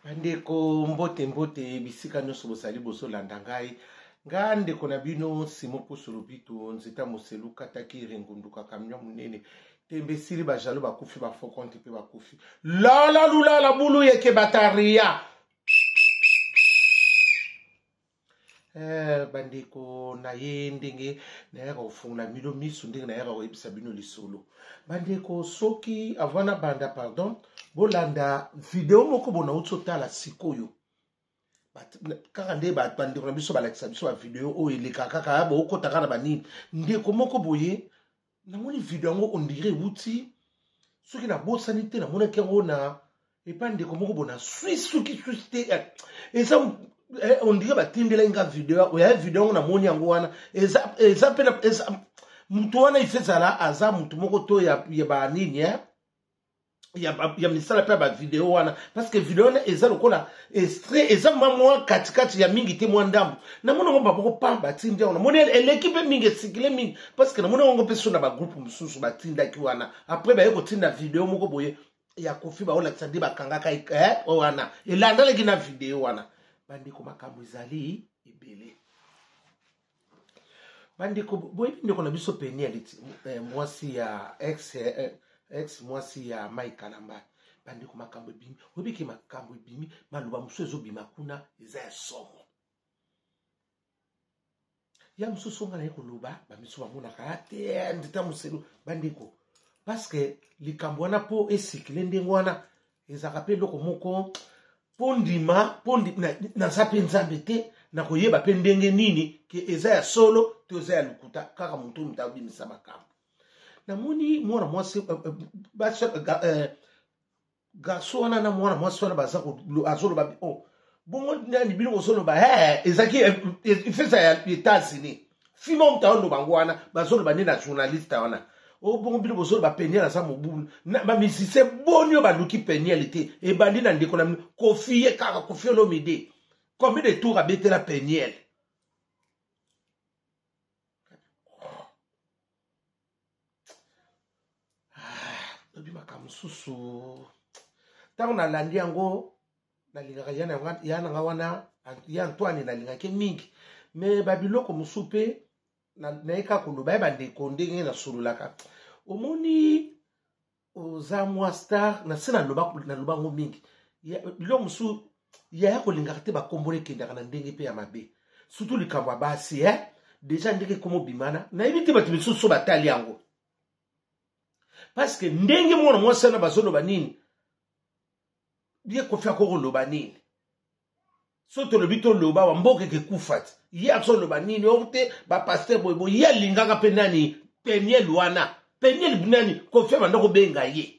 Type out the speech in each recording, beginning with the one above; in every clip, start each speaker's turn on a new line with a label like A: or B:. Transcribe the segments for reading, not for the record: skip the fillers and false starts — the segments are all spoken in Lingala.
A: Bandeko, mbote mbote bisika nyonso bozali bozolanda ngai. Nga ndeko na bino Simon Pusu Lobito, nzeta moselu kataki ringunduka camion munene. Tembe esili ba jaloux bakufi ba faux compte pe bakufi. Lala lulala bulu yeke bataria. Eh, bandeko na ye ndenge nayaka kofungola bino miso ndenge nayaka koyebisa bino lisolo bandeko soki avant nabanda pardon bolanda video moko bo nauti otala sikoyo kaka nde bandeko na biso balakisa biso bavideo oyo elekaka kaka bookota kaka na banini ndeko moko boye namoni video yango ondire ewuti soki nabosani te namonaki yango na epa ndeko moko bona swisse soki swisse te eh, eza eh, ondire batindelaki nga video oya video yango namoni yango wana eza eza mpe eza moto wana ife ezala aza moto moko to ya, ya banini eh? ya, ya misala mpe ya bavideo wana parce que video wana eza lokola extrait eza mwa mwa katikati ya mingi te mwa ndambo namoni yango bamoko pa batindi yango namoni eleki mpe mingi esikile mingi parce que namoni yango mpe so na bagroupe mosusu batindaki wana après baye kotinda video moko boye ya kofi baolakisa nde bakangaka eh, wana elandalaki na video wana bandeko makambo ezali ebele bandeko boyebi ndeko na biso peniel eh, mwasi ya ex, eh, ex mwasi ya mike kalamba bandeko makambo ebimi oyebi ke makambo ebimi maloba mosusu ezobima kuna eza ya somo ya mosusu nga naye koloba bamisu bamonaka ah, te ndita moselu bandeko parceke likambo wana mpo esikile ndenge wana ezalaka mpe eloko moko mpo ndima mpo naza mpe nzambe te nakoyeba mpe ndenge nini ke eza ya solo to eza ya lokuta kaka moto moto abimisa makambo namoni mwana mwasi eh, eh, eh, garçon wana na mwana mwasi wana baza azoloba oh, bongo nani bino bozoloba hey, ezalaki ifesa ya États-Unis fima moto aoloba yango wana bazoloba nde na journaliste wana o oh, bongo bino bozoloba peniel aza mobulu bamusicien boni oyo baluki peniel te ebandi na ndeko na bino kofi ye kaka kofi olomide combien de tour abetela peniel lobi makambo mosusu ntango nalandi yango nalingaka ya na nga wana ya antoine nalingaki mingi me babiloko mosusu mpe naye kaka koloba ye bandeko ndenge nasololaka omoni oza mwa star na se naloba yango mingi biloko mosusu yaya kolingaka te bakombola ekendaka na ndenge mpe ya mabe surtout likambo ya basi eh? deja ndenge ekoma obimana nayebi te bato misusu so batali yango parceke ndenge mwana mwasi wana bazoloba nini ye kofi akoki koloba nini so tolobi toloba wa mboka ekekufa ti ye azoloba nini or te bapaster boye boye ye alingaka mpe nani peniel wana peniel nani kofi abanda kobenga ye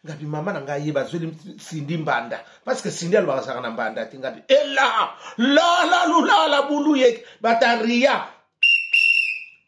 A: ngabi mama na ngai ye bazweli sindi mbanda parce que sindi alobaka azalaka na mbanda te ngabi ela lala lulala bulu ye bataria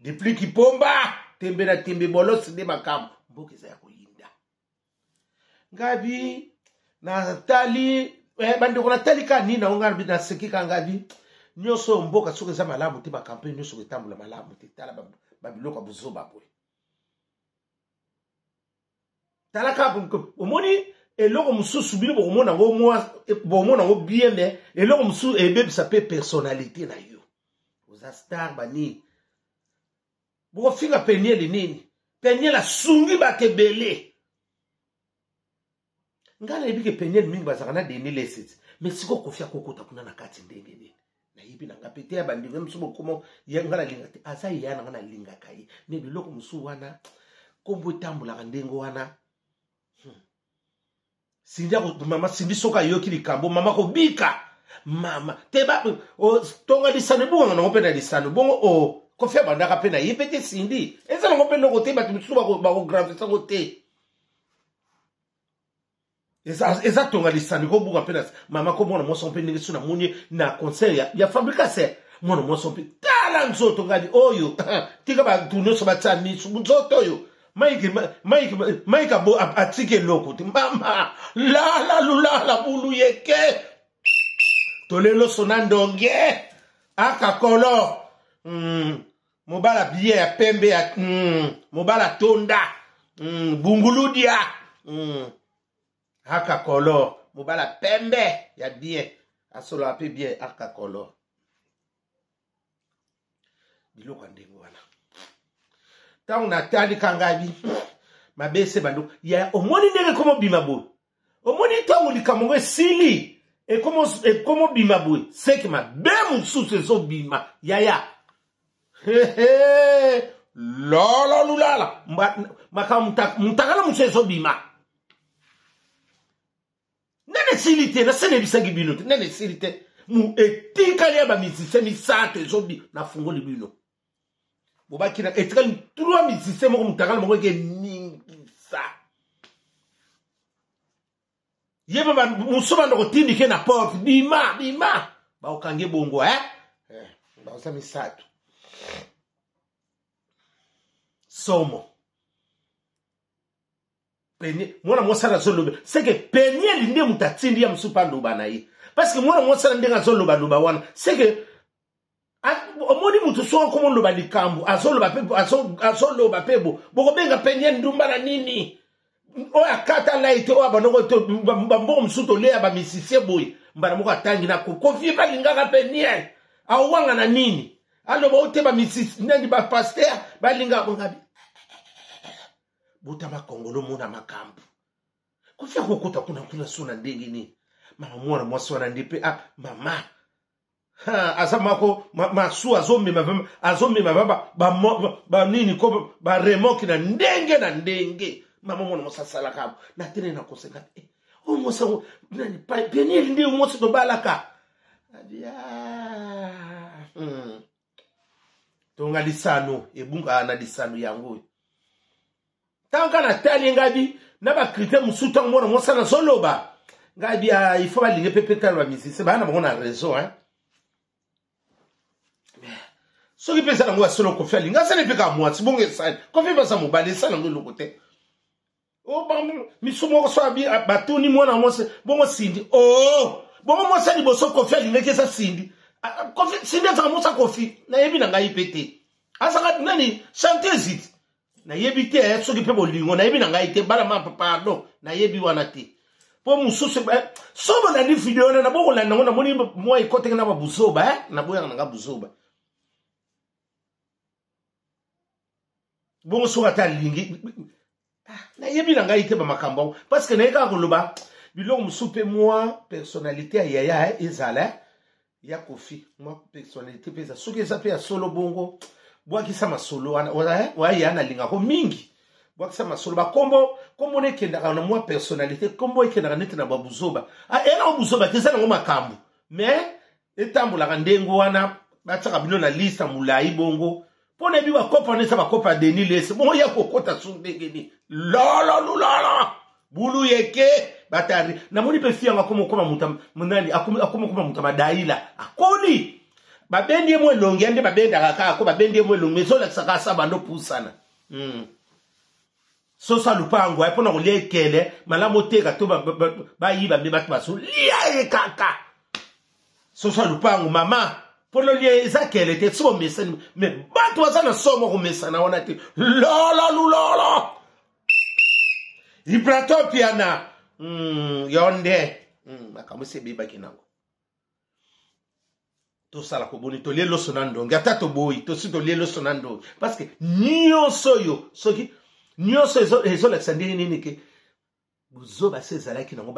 A: depuis kipomba tembe na tembe bolosi nde makambo mboka eza ya koyinda ngabi natali eh, bandeko natali ka nini yango ngai naseki ka ngabi nyonso oyo mboka soki eza malamu te bakampagne nyonso etambola malamu te tala babiloko ya buzoba boye tala kaka omoni eloko mosusu bino bokomona yango mwa bokomona yango bien me eloko mosusu ebebisa mpe personnalité na yo oza star banini bokofinga peniele nini peniele asungi bato ebele ngai nayebi ke peniele mingi bazalaka na denis lesit mais sikoyo kofi akokota kuna na kati ndenge nini nayebi na ngai mpe te ya bandeko mosusu bokoma ngai nalinga te aza ya na ngai nalingaka ye me biloko mosusu wana nkombo etambolaka ndenge wana hmm. Cindy ako mama Cindy soki ayoki likambo mama kobika mama te ba tonga lisano ebonganga nango mpe na lisano bongo o kofi abandaka mpe na ye mpe te Cindy eza nango mpe eloko te bato mosusu bakogravisa yango te eza tonga lisano ekobuka mpe na mama ko mwana mwasi mpe ndenge so namoni na concert ya, ya fabricase mwana mwasi mpe tala nzoto ngali oyo tika bato nyonso batia miso nzoto oyo Mike, Mike, Mike abo, atiki eloko te. Mama, lala lulala bulu yeke. Tolelo sona ndonge. Aka kolo. Mm. Mobala billet ya pembe ya mm. mobala tonda. Mm. Bunguludia. Mm. Aka kolo. mobala pembe ya bien asolaka mpe bien akakolo biloko ya ndenge wana ntango natali kangabi mabe ese bandoko ya omoni ndenge ekoma obima boye omoni ntango likambo yango esili ekoma obima boye seke mabe mosusu ezobima yaya lolo lulala makambo mutakala mosusu ezobima nani esili te nase nayebisaki bino te nani esili te etikali ya bamisisien misato ezobi nafungoli bino bobaki na etikali trois musicien moko mutakala moko eke ningisa ye mosusu banda kotindike na porte bima bima bakokange bongo eh? eh baza misato somo penie mwana mwasi wana azoloba seke penieli nde moto atindi ya mosusu mpe aloba na ye parceke mwana mwasi wana ndenge azolobaloba wana seke omoni moto soki akoma oloba likambo azoloba mpe azoloba mpe bo bokobenga peniel ndumba na nini oyo akata lai te oyo abandoko bambongo mosusu toleya bamisie boye mbala moko atangi na kofi balingaka peniel awanga na nini aloba ote bamisisi nani bapaster balingaka bongabi botama kongolo mona makambo kofi akokota kuna kuna so na ndenge nini mama mwana mwasi wana nde mpe ah, mama ha, aza mako masu azomema azomema banini ko baremoki na ndenge na ndenge mama mwana mwasi asalaka abo na tene na kosenga eh, oyo mwasi yango nani penieli nde mwasi tobalaka abia hmm. Tonga lisano ebungaka na lisano yango oyo ntango kaka natali ngabi na bakrite mosusu ntango mwana mwasi nazoloba ngabi ah, il faut balinge mpe mpe tala bamusicien baya na bango na raison hein soki mpe eza nango ya solo kofi alingi asali mpe kaka mwasi bongo esali kofi mpe aza mobali esali yango eloko te Oh, misu moko so abi batuni mwana mwasi bongo sindi oh bongo mwasi ya liboso kofi alingaki eza sindi kofi sindi azaka mwasi ya kofi nayebi na ngai mpe te azaka nani chanteuse te nayebi te eh, soki mpe bolingo nayebi na ngai te bana ma pardon nayebi wana te mpo mosusu eh, so bolandi video wana nabokolanda yango namoni mwa ekotaki na babuzoba eh, naboyaka na ngai buzoba bongo soki ata alingi ah, nayebi na ngai te bamakambo yango parce que naye kaka koloba biloko mosusu mpe mwa personnalité ya yaya eh, ezala eh, ya kofi mwa personnalité mpe eza soki eza mpe ya solo bongo bwakisa masolo wana eh, waya nalingako mingi bwakisa masolo bakombo kombo na ekendaka na mwa personnalité kombo ekendaka neti na babuzoba ah, ena buzoba te eza nango makambo mais etambolaka ndenge wana batiaka bino na liste ya molai bongo mpo na yebi bakopa wana eza bakopa ya denis lese bongo ya kokota su ndenge nini lolo lulolo bulu yeke batari namoni mpe fi yango akoma okoma moto nani akoma okoma moto madaila akoli babendi ye mwa elongi ya nde babendaka kaka ko babendi ye mwa elongi ezolakisaka asa bando pusana mm. soso ya lupango mpo na kolia ekele malamu oteka to bayiba nde bato bazolia ye kaka soso ya lupango mama mpo nolia eza kele te si bomesani me bato baza na somo komesana wana te lolo lulolo ibrato piana yo nde makambo esi ebebaki nango tosala koboni tolie loso na ndongi ata toboyi tosi tolie loso na ndongi parce que nyonso oyo soki nyonso ezolakisa ndenge nini ke buzoba se ezalaki nango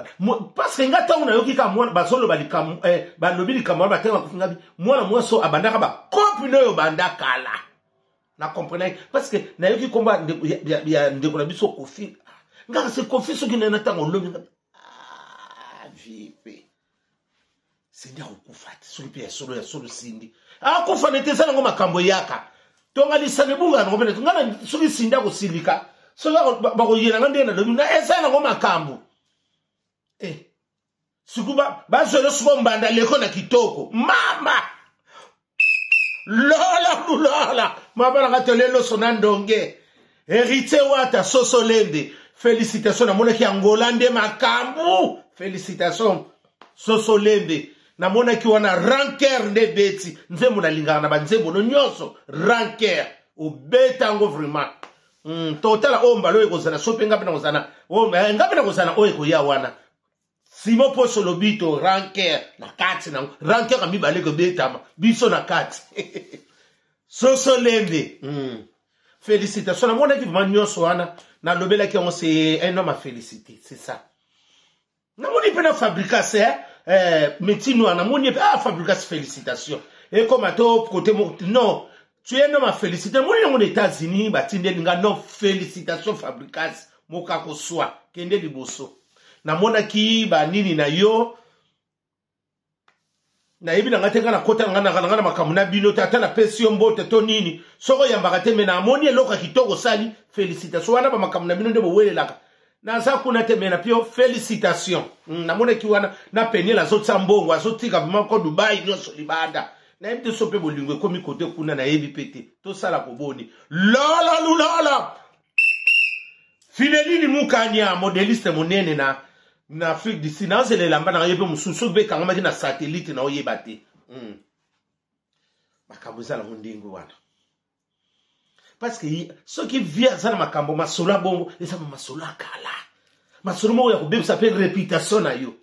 A: parce que nga ntango nayoki kaka mwana bazoloba likambo eh, balobi likambo wana batenga kofi ngabi mwana mwasi oyo abandaka bakopi oyo banda kala na comprenaki parce que nayoki nkombo ya ndeko na biso kofi ngaka se kofi soki nena ntango olobi ngabi ah, vipe sindi akokufa te soki mpe ya solo ya solo sindi akufa nete eza nango makambo eyaka tonga lisano ebungaka nango mpe nga soki sindi akosilika soki bakoyela nga ndenge nalobi na eza nango makambo eh. siku bazwela siko mbanda leko na kitoko mama lola lulola mabalaka tole loso na ndonge héritier wata soso lembe félicitation namonaki angola nde makambo félicitation soso lembe namonaki wana ranker nde ebeti nzembo nalingaka na banzembo no nyonso ranker obeta yango vraiment totala oyo mbala oyo ekozala so mpe nga mpe nakozala nga mpe nakozala oyo ekoya wana Simon Poso Lobito ranker na kati na ranker ya mibale kobetama biso na kati. Soso lembe. Félicitations namonaki vraiment nyonso wana nalobelaki yango, c'est un homme à féliciter, c'est ça. Namoni mpe na Fabricas, eh, métier noir, namoni mpe, ah, Fabricas, félicitations. Ekoma to côté moko, non, tu es un homme à féliciter. Namoni yango na États-Unis, batindeli nga, non, félicitations Fabricas, mokako swa kende liboso. Namonaki banini na yo, nayebi na ngai te, ngai nakota na ngai na makambo na bino te, ata napesi yo mbote to nini, soki oyambaka te, me namoni eloko ya kitoko osali, félicitation. Wana bamakambo na bino nde bowelelaka, naza kuna te, me na pio félicitation. Namonaki wana na Peniel azotia mbongo, azotika moko Dubai nyonso libanda. Nayebi te so mpe bolingo ekomi kote kuna, nayebi mpe te tosala koboni lolo lulolo. Fidelini Mukanya, modéliste monene na Afrique du Sud, nazela elamba na ye mpe mosusu, soki mpe ekangamaki na satellite na oyeba te. Makambo eza nango ndenge wana, parce que soki vie aza na makambo masolo ya bongo, eza ma masolo ya kala, masolo moko ya kobebisa mpe réputation na yo.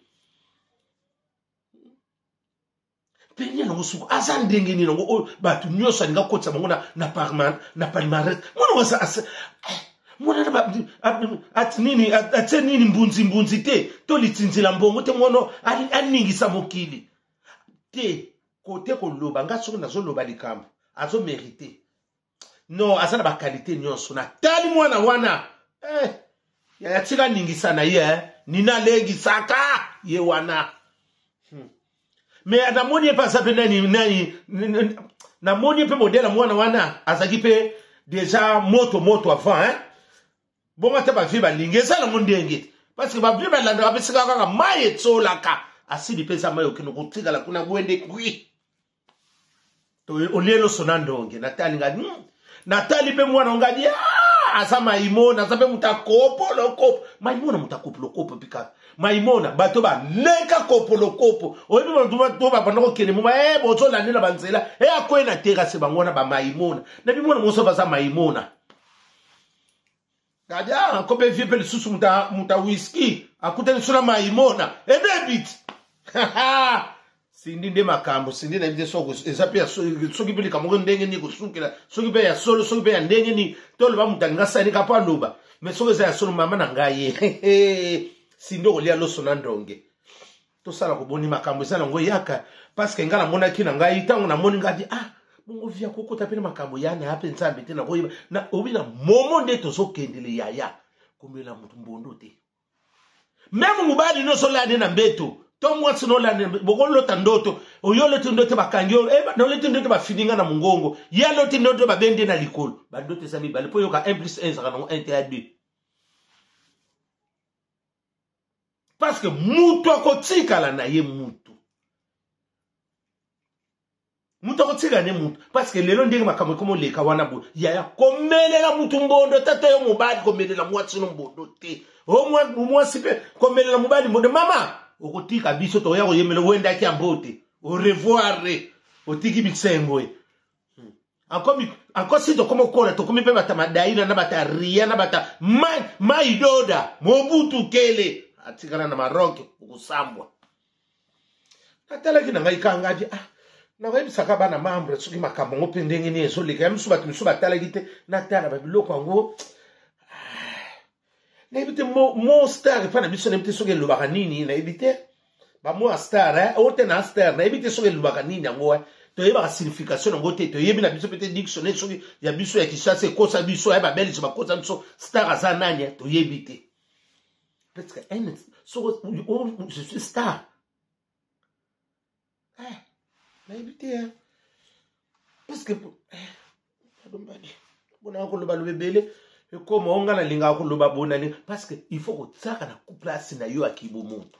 A: Peniel yango suku aza ndenge nini yango oyo bato nyonso alinga kokotisa bango na palmarès? Mwana aza mwana nini, atie nini, mbunzi mbunzi te to litinzila mbongo te, mwana aningisa mokili te. Kote koloba nga soki nazoloba likambo, azomérite, non, aza na baqualité nyonso. Natali mwana wana, eh, yaya, tika ningisa na ye, eh. Nina alengisaka ye wana. Me namoni ye mpe aza mpe nani nani, namoni ye mpe modèle mwana wana azalaki mpe déjà moto moto avant, hein? Bongo ata bavie balingi eza nango ndenge, parce que bavie balandaka mpe sika kaka mai etsolaka asili mpe eza mai okende kotikala kuna bwende kwi olie loso na ndonge. Natali nga, natali mpe mwana ngadi, ah, aza maimona, aza mpe moto akopolokopo maimona, moto akopolokopo mpe kaka maimona. Bato baleka kopolokopo, oyebi bato babanda kokende moma e bozolandela banzela e akwei na terase, bango wana bamaimona na bimona moso baza maimona. Kadi akope vie mpe lisusu moto ya whisky akutani so na maimona ebebi ti Sindi nde makambo. Sindi nayebi te soki eza mpe soki mpe likambo ndenge nini kosukela, soki mpe ya solo, soki mpe ya ndenge nini. Toloba moto alinga asalika mpo aloba, me soki eza ya solo, mama na ngai ye Sindi okolia loso na ndonge. Tosala koboni makambo eza nango eyaka, parce que ngai namonaki na ngai ntango namoni ngai, ah, bongo via kokota mpe na makambo ya na ya mpe Nzambe te, nakoyeba obi na momo nde tozokendele. Yaya, komela motu mbondo te, meme mobali nyonso olandi na mbeto to mwasi nolandi, bokolota ndoto. Oyo oloti ndoto bakangi yo, oloti ndoto bafini nga na mongongo, ye aloti ndoto babendi na likolo. Bandoto eza mibale mpo yoka 1 plus 1 ezalaka nango 1 te, ya 2, parce que mutu akotikala na ye mutu, mutu akotikala ne mutu. Parce que lelo ndenge makambo ekoma oleka wana boye, yaya, komelela mutu mbondo, tata yo mobali komelela mwasi no mbondo te, o mwasi mpe komelela mobali mbondo. Mama, okotika biso toya koyembela wendaki ya mbote, au revoir, otiki bisengo ye. Encore si tokomi okola, tokomi mpe bata madaina na bata ria na bata maidoda Mobutu kele atikala na Maroc, okosambwa. Natalaki na ngai kangadi, ah, nakoyebisaka bana membre soki makambo yango mpe ndenge nini ezoleka ya misu, bato misu batalaki te. Natala babiloko yango, nayebi te mo star epa na biso, nayebi te soki elobaka nini, nayebi te bamo ya star oyo te na star, nayebi te soki elobaka nini yango. Toyebaka signification yango te, toyebi na biso mpe te dictionnaire soki ya biso ya Kinshasa ekosa biso, ya babelge bakosa biso, star aza nani toyebi te. Parce que soki je suis star, nayebi te, parce que mpona koloba loba ebele ekoma o nga nalingaka koloba bonani, parce que il faut kotiaka na place na yo ya kibomoto.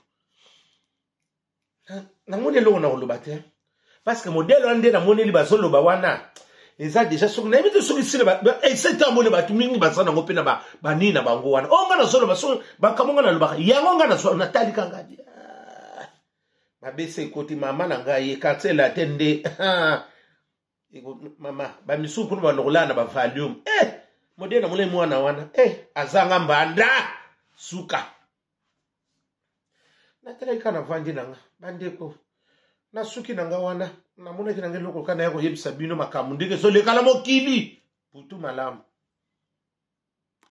A: Namoni eloko na koloba te, parce que modèle wana nde namoneli bazoloba wana eza déjà soki nayebi te soki sila esete amoni bato mingi baza nango mpe na banini na bango wana oyo nga nazoloba. Soki bakambo nga nalobaka yango, nga natalika ngadi mabese ekoti mama na ngai quartier latin nde mama bamisusu kuna banda kolala na bavalium. Modèle namoni mwana wana, azanga mbanda suka. Natalaki kaka, navandi na nga, bandeko, nasuki na nga wana. Namonaki na nga eloko kaka naya koyebisa bino makambo ndenge ezoleka na mokili. Butu malamu.